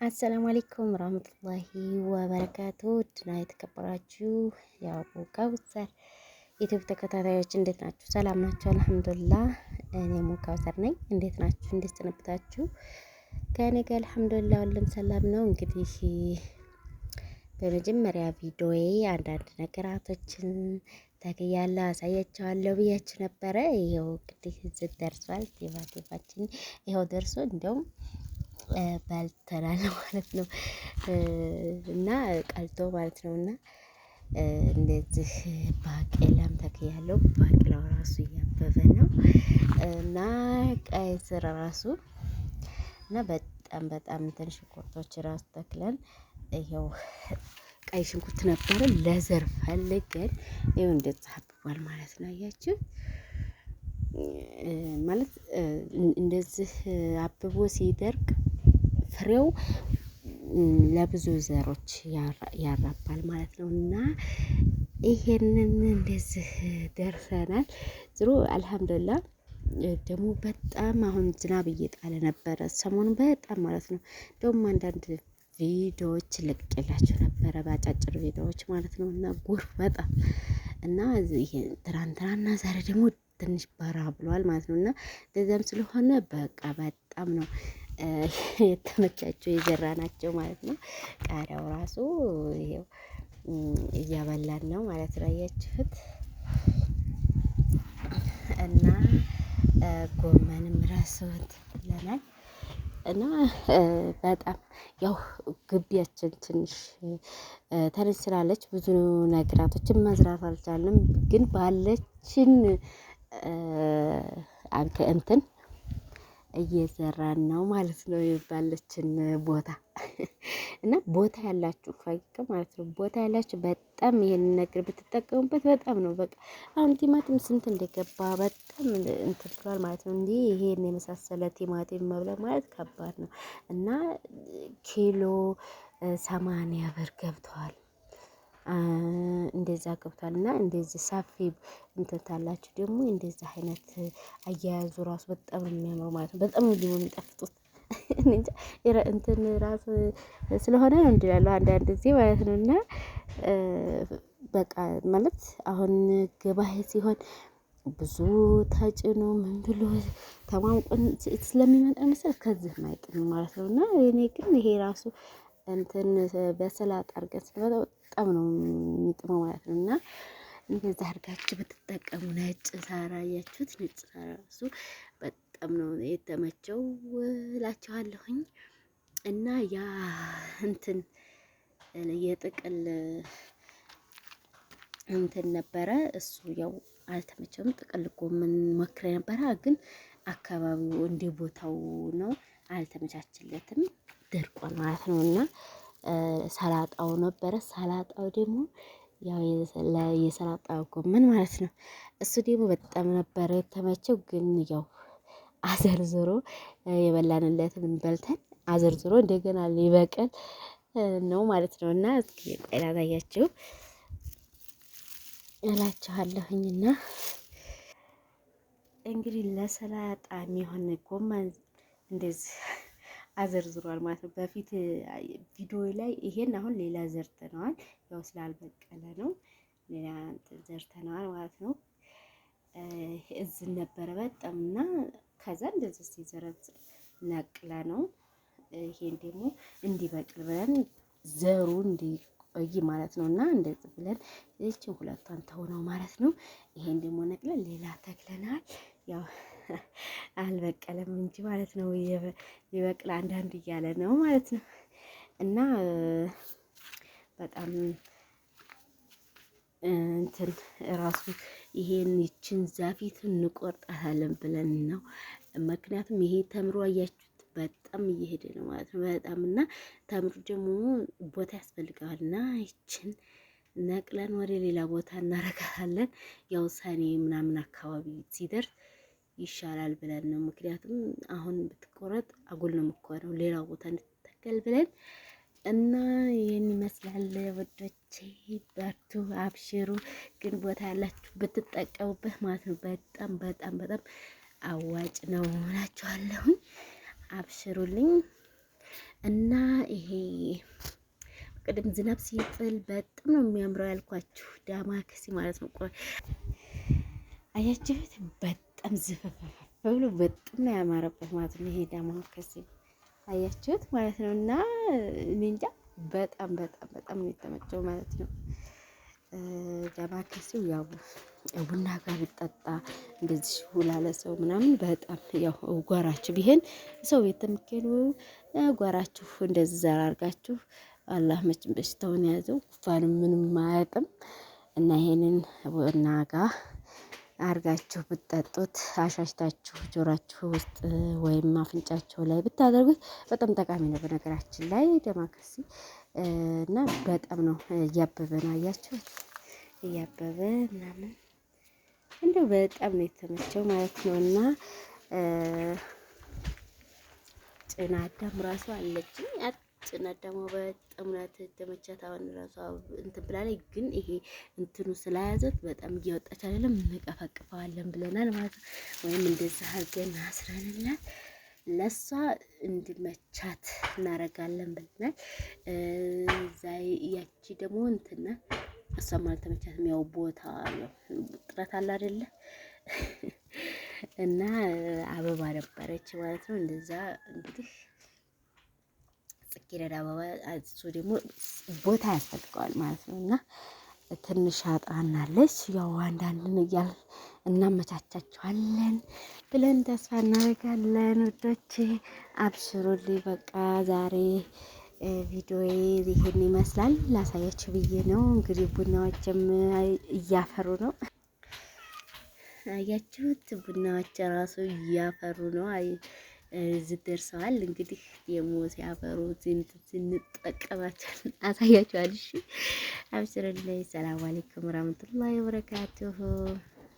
አሰላሙ አለይኩም ረህመቱላሂ ወበረካቱ። ውድና የተከበራችሁ የአቡ ከውሰር ዩቲዩብ ተከታታዮች እንዴት ናችሁ? ሰላም ናችሁ? አልሐምዱሊላህ እኔ ሙካውሰር ነኝ። እንዴት ናችሁ? እንዴት ሰነበታችሁ? ከእኔ ጋር አልሐምዱሊላህ ሁሉም ሰላም ነው። እንግዲህ በመጀመሪያ ቪዲዮዬ አንዳንድ ነገራቶችን ተክያለሁ አሳያቸዋለሁ ብያችሁ ነበረ። ይኸው እንግዲህ እዚህ ደርሷል። ቲማቲማችን ይኸው ደርሶ እንደውም በልተናል ማለት ነው እና ቀልቶ ማለት ነው እና እንደዚህ ባቄላም ተክያለሁ። ባቄላው ራሱ እያበበ ነው እና ቀይ ስር ራሱ እና በጣም በጣም እንትን ሽንኩርቶች ራሱ ተክለን ይኸው ቀይ ሽንኩርት ነበረ ለዘር ፈልገን ይኸው እንደዚህ አብቧል ማለት ነው። አያችሁ ማለት እንደዚህ አብቦ ሲደርቅ ፍሬው ለብዙ ዘሮች ያራባል ማለት ነው። እና ይሄንን እንደዚህ ደርሰናል። ዝሮ አልሐምዱሊላህ ደግሞ በጣም አሁን ዝናብ እየጣለ ነበረ ሰሞኑን በጣም ማለት ነው። ደግሞ አንዳንድ ቪዲዮዎች ለቅቄላችሁ ነበረ በአጫጭር ቪዲዮዎች ማለት ነው። እና ጎርፍ በጣም እና ይሄ ትናንትናና ዛሬ ደግሞ ትንሽ በራ ብሏል ማለት ነው። እና እንደዚያም ስለሆነ በቃ በጣም ነው የተመቻቸው የዘራ ናቸው ማለት ነው። ቃሪያው ራሱ ይኸው እያበላን ነው ማለት ነው። አያችሁት? እና ጎመንም ራሱ ብለናል። እና በጣም ያው ግቢያችን ትንሽ ተለይ ስላለች ብዙ ነገራቶችን መዝራት አልቻልንም። ግን ባለችን እንትን እየዘራን ነው ማለት ነው። ባለችን ቦታ እና ቦታ ያላችሁ ፋቂቅ ማለት ነው። ቦታ ያላችሁ በጣም ይሄንን ነገር ብትጠቀሙበት በጣም ነው። በቃ አሁን ቲማቲም ስንት እንደገባ በጣም እንትን ብሏል ማለት ነው። እንዲህ ይሄን የመሳሰለ ቲማቲም መብላት ማለት ከባድ ነው። እና ኪሎ 80 ብር ገብተዋል። እንደዛ ገብቷል። እና እንደዚህ ሰፊ እንትን ታላችሁ ደግሞ እንደዚህ አይነት አያያዙ ራሱ በጣም ነው የሚያምረው ማለት ነው። በጣም ነው የሚጣፍጡት። እንጃ እንትን ራሱ ስለሆነ ነው እንዴ ያለው አንዳንድ ጊዜ ማለት ነው። እና በቃ ማለት አሁን ገባህ ሲሆን ብዙ ተጭኖ ምን ብሎ ተሟምቆ ስለሚመጣ መሰል ከዚህ ማይጥም ማለት ነው። እና እኔ ግን ይሄ ራሱ እንትን በሰላጣ አድርገን ስንበላው በጣም ነው የሚጥመው ማለት ነው። እና እንደዛ አድርጋችሁ ብትጠቀሙ ነጭ ሳር አያችሁት? ነጭ ሳር ራሱ በጣም ነው የተመቸው እላችኋለሁኝ። እና ያ እንትን የጥቅል እንትን ነበረ እሱ ያው አልተመቸውም። ጥቅል ጎመን ሞክሬ ነበረ ግን አካባቢው እንደ ቦታው ነው አልተመቻችለትም፣ ደርቋል ማለት ነው። እና ሰላጣው ነበረ ሰላጣው ደግሞ ያው የሰላጣ ጎመን ማለት ነው። እሱ ደግሞ በጣም ነበረ የተመቸው። ግን ያው አዘርዝሮ የበላንለትን በልተን አዘርዝሮ እንደገና ሊበቅል ነው ማለት ነው። እና እስኪ ቆይ ላሳያችሁ እላችኋለሁኝና እንግዲህ ለሰላጣ የሚሆን ጎመን እንደዚህ አዘርዝሯል ማለት ነው። በፊት ቪዲዮ ላይ ይሄን አሁን ሌላ ዘርተነዋል፣ ያው ስላልበቀለ ነው ሌላ ዘርተነዋል ማለት ነው። እዝን ነበረ በጣም እና ከዛ እንደዚህ ሲዘረዝር ነቅለ ነው። ይሄን ደግሞ እንዲበቅል ብለን ዘሩ እንዲቆይ ማለት ነው። እና እንደዚህ ብለን ይህችን ሁለቷን ተውነው ማለት ነው። ይሄን ደግሞ ነቅለን ሌላ ተክለናል። ያው አልበቀለም እንጂ ማለት ነው። ይበቅል አንዳንድ እያለ ነው ማለት ነው። እና በጣም እንትን ራሱ ይሄን ይችን ዛፊት እንቆርጣታለን ብለን ነው። ምክንያቱም ይሄ ተምሮ አያችሁት በጣም እየሄደ ነው ማለት ነው። በጣም እና ተምሩ ደግሞ ቦታ ያስፈልገዋል እና ይችን ነቅለን ወደ ሌላ ቦታ እናረጋታለን። ያው ሰኔ ምናምን አካባቢ ሲደርስ ይሻላል ብለን ነው። ምክንያቱም አሁን ብትቆረጥ አጉል ነው የምትሆነው፣ ሌላ ቦታ እንድትተከል ብለን እና ይህን ይመስላል ወዶቼ። በርቱ፣ አብሽሩ። ግን ቦታ ያላችሁ ብትጠቀሙበት ማለት ነው። በጣም በጣም በጣም አዋጭ ነው እላችኋለሁኝ። አብሽሩልኝ። እና ይሄ ቅድም ዝናብ ሲጥል በጣም ነው የሚያምረው ያልኳችሁ ዳማከሴ ማለት ነው። አያችሁት? በጣም ዝፍፍፍ ብሎ በጣም ነው ያማረበት ማለት ነው። ይሄ ዳማከሴ አያችሁት ማለት ነው። እና እኔ እንጃ በጣም በጣም በጣም ነው የተመቸው ማለት ነው። ዳማከሴው ያው ቡና ጋር ቢጠጣ እንደዚህ ላለ ሰው ምናምን በጣም ያው ጓራችሁ ቢሆን ሰው ቤት የምትሄዱ ጓራችሁ እንደዚህ ዘር አድርጋችሁ፣ አላህ መቼም በሽታውን የያዘው ጉንፋንም ምንም አያውቅም፣ እና ይሄንን ቡና ጋር አርጋችሁ ብትጠጡት፣ አሻሽታችሁ ጆሯችሁ ውስጥ ወይም አፍንጫችሁ ላይ ብታደርጉት በጣም ጠቃሚ ነው። በነገራችን ላይ ደማከሴ እና በጣም ነው እያበበ ነው፣ አያችሁት? እያበበ ምናምን እንደው በጣም ነው የተመቸው ማለት ነው። እና ጭና አዳም ራሱ አለችኝ። ጭና አዳሟ በጣም ናት የተመቻት። አሁን ራሷ እንትን ብላለች፣ ግን ይሄ እንትኑ ስለያዘት በጣም እየወጣች አይደለም። እንቀፈቅፈዋለን ብለናል ማለት ነው። ወይም እንደዛ አድርገን አስረንላት ለሷ እንዲመቻት እናደርጋለን ብለናል። እዛ ያቺ ደግሞ እንትና እሷም አልተመቻትም። ያው ቦታ ያው ጥረት አለ አይደለ? እና አበባ ነበረች ማለት ነው። እንደዛ እንግዲህ ጽጌረዳ አበባ እሱ ደግሞ ቦታ ያስፈልገዋል ማለት ነው። እና ትንሽ አጥራናለች። ያው አንዳንድን እያል እናመቻቻቸዋለን ብለን ተስፋ እናደርጋለን። ውዶቼ አብሽሩልኝ። በቃ ዛሬ ቪዲዮ ይሄን ይመስላል፣ ላሳያችሁ ብዬ ነው። እንግዲህ ቡናዎችም እያፈሩ ነው። አያችሁት? ቡናዎች ራሱ እያፈሩ ነው። እዚህ ደርሰዋል። እንግዲህ ደግሞ ሲያፈሩ ስንጠቀማቸው አሳያችኋል። እሺ አብሽሩልኝ። ሰላም አለይኩም ወራህመቱላሂ ወበረካቱሁ።